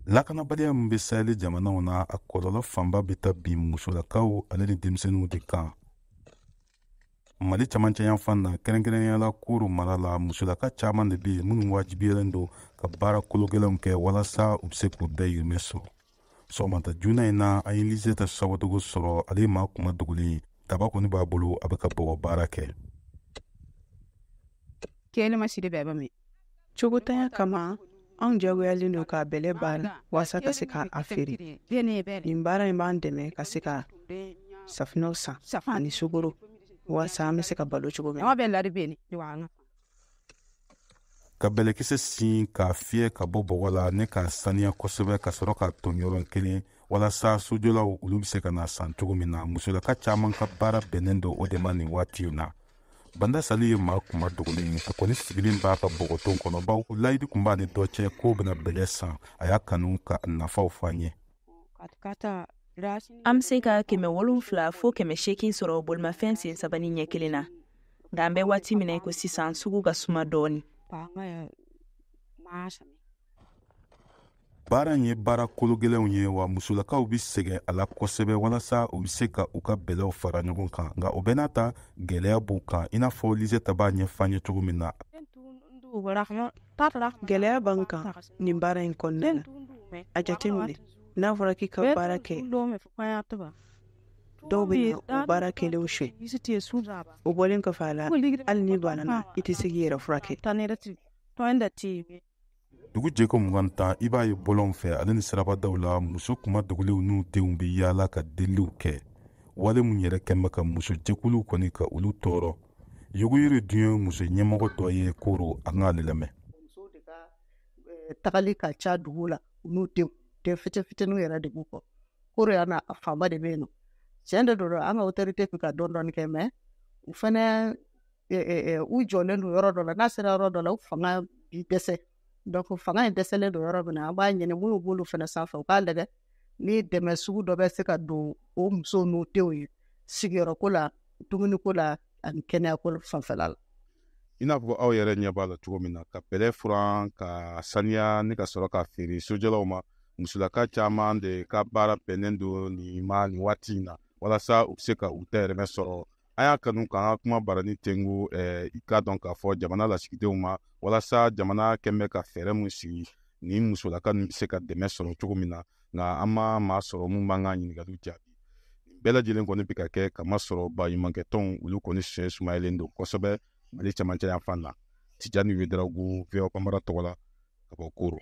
Lakanabaliya min bɛ Sahel jamanaw na, a kɔlɔlɔ fanba bɛ taa bin musolakaw ale ni denmisɛnninw de kan. Mali camancɛ yanfan na, kɛrɛnkɛrɛnnenya la Koro mara la, musolaka caman de bɛ yen minnu wajibiyalen don ka baara kologɛlɛnw kɛ walasa u bɛ se k'u dayirimɛ sɔrɔ. Sɔgɔmada joona in na, an ye Lisette Sawadogo sɔrɔ. Ale ye maa kuma dogolen ye, daba kɔni b'a bolo, a bɛ ka bɔgɔ baara kɛ. Cogotanya kama, anw jagoyalen don ka bɛlɛ baara walasa ka se ka a feere. Nin baara in b'an dɛmɛ ka se ka safinɛw san ani sukaro walasa an bɛ se ka balo cogo min. Ka bɛlɛkisɛ sin k'a fiyɛ ka bɔ bɔgɔ la ne k'a saniya kosɛbɛ, ka sɔrɔ k'a ton yɔrɔ kelen walasa sojɔlaw olu bɛ se ka na san cogo min na, musolaka caman ka baara bɛnnen don o de ma nin waati in na. Banda Sali ye maa kuma dogolen ye. A kɔni sigilen b'a ka bɔgɔton kɔnɔ, bawo layidu kun b'a ni dɔ cɛ k'o bɛna bɛlɛ san. A y'a kanu ka nafaw fɔ an ye. An bɛ se ka 700 fo 800 sɔrɔ bolimafɛn sen saba ni ɲɛ kelen na, nka an bɛ waati min na i ko sisan, sugu ka suma dɔɔnin. Baara in ye baara kologɛlɛnw ye wa, musolakaw bɛ sɛgɛn a la kosɛbɛ walasa u bɛ se ka u ka bɛlɛw fara ɲɔgɔn kan. Nka o bɛɛ n'a ta, gɛlɛya b'u kan, i n'a fɔ Lisette b'a ɲɛfɔ an ye cogo min na. Gɛlɛya b'an kan nin baara in kɔnɔna na. A jateminɛ, n'a fɔra k'i ka baara kɛ, dɔw bɛ na o baara kɛlenw suɲɛ. O bɔlen kɔfɛ a la, hali ni banana, i tɛ se k'i yɛrɛ furakɛ. Dugu jɛko 20 tan, i b'a ye bɔlɔnw fɛ ale ni sirabadaw la, muso kuma dogolenw n'u denw bɛ yaala ka deliliw kɛ. Wale mun yɛrɛ kɛn bɛ ka muso jɛkuluw kɔni ka olu tɔɔrɔ. Yoguyiri dun ye muso ɲɛmɔgɔ dɔ ye Koro, an k'ale lamɛn. Musow de ka tagali ka ca dugu la, u n'u denw, den fitinin fitininw yɛrɛ de b'u kɔ. Koro yan na, a fanba de bɛ yen nɔ. Tiɲɛ de don, an ka autorité bɛ ka dɔɔni dɔɔni kɛ, mais u fɛnɛ u jɔlen don yɔrɔ dɔ la. N'a sera yɔrɔ dɔ la, u fanga bi dɛsɛ. Donc fanga in dɛsɛlen don yɔrɔ min na, an b'a ɲini minnu b'olu fɛnɛ sanfɛ, u k'a lajɛ ni dɛmɛ sugu dɔ bɛ se ka don o musow n'u denw ye sigiyɔrɔko la, dumuniko la ani kɛnɛyako fanfɛla la. I n'a fɔ aw yɛrɛ ɲɛ b'a la cogo min na, ka bɛlɛ furan ka saniya ni ka sɔrɔ ka feere sojɔlaw ma, musolaka caman de ka baara bɛnnen don nin ma nin waati in na walasa u bɛ se ka u dayirimɛ sɔrɔ. An y'a kanu k'an ka kuma barani tengu i k'a dɔn k'a fɔ jamana lasigidenw ma, walasa jamana kɛn bɛ ka fɛɛrɛ mun sigi ni musolaka ninnu bɛ se ka dɛmɛ sɔrɔ cogo min na. Nka an ma maa sɔrɔ mun b'an ka ɲininkaliw jaabi. Nin bɛɛ lajɛlen kɔni bɛ ka kɛ kamasɔrɔ baɲumankɛtɔnw olu kɔni sen sumayalen don kosɛbɛ Mali camancɛ yanfan na. Tijani Wedarago, VOA Bambara tɔgɔ la, ka bɔ Koro.